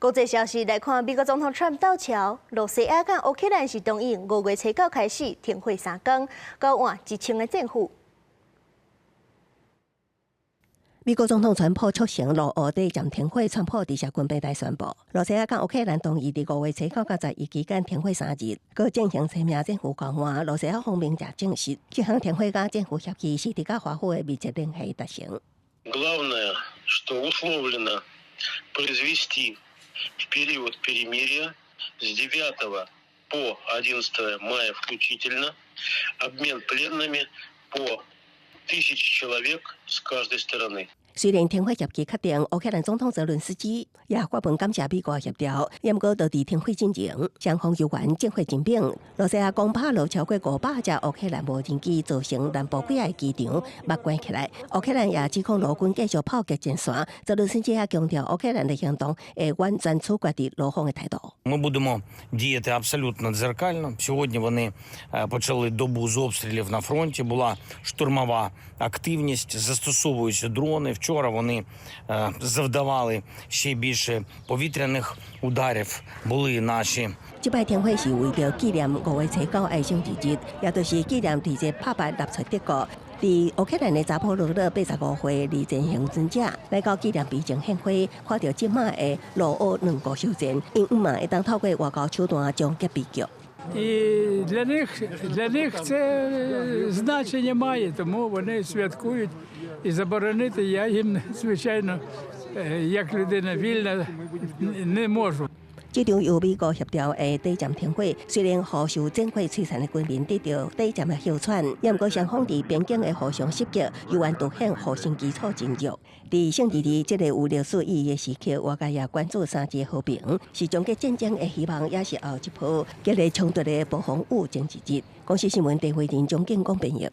國際消息來看，美國總統川普鬥撨，露西亞佮烏克蘭是同意5月初9開始停火3工，交換1000個戰俘。美國總統川普促成露烏短暫停火，川普佇社群平台宣布，露西亞佮烏克蘭同意佇5月初9到11期間停火3日，閣進行簽名戰俘交換。露西亞方面也證實，這項停火佮戰俘協議是佇佮華府的密切聯繫達成。 Главное, что условлено произвести в период перемирия с 9 по 11 мая включительно обмен пленными по 1000 человек с каждой стороны。雖然停火協議確定，烏克蘭總統澤倫斯基也發文感謝美國協調，毋過當地停火進前，雙方猶原戰火緊繃。露西亞攻拍落超過500架烏克蘭無人機，造成南部幾个機場欲關起來。烏克蘭也指控俄軍繼續炮擊前線。澤倫斯基也強調，烏克蘭的行動會完全取決佇俄方的態度。 Ми будемо діяти абсолютно дзеркально. Сьогодні вони почали добу з обстрілів на фронті. Була штурмова активність, застосовуються дрони. Вчора вони завдавали ще більше повітряних ударів. Були наші 這擺停火是為著紀念5月初9愛省之日，也就是紀念佇這拍敗納粹德國。佇烏克蘭的扎波羅熱85歲二戰倖存者來到紀念碑前獻花，看著這馬的露烏兩國休戰，𪜶嘛會當透過外交手段終結悲劇。 І для них це значення має, тому вони святкують. І заборонити я їм, звичайно, як людина вільна, не можу. 這場由美國協調的短暫停火，雖然予受戰火摧殘的軍民得著短暫的歇喘，毋過雙方佇邊境的互相襲擊，猶原凸顯互信基礎真弱。佇聖二日這个有歷史意義的時刻，外界也關注三日和平，是終結戰爭的希望，也是後一波激烈衝突的暴風雨前一日。公視新聞鄭慧玲、張景光編譯。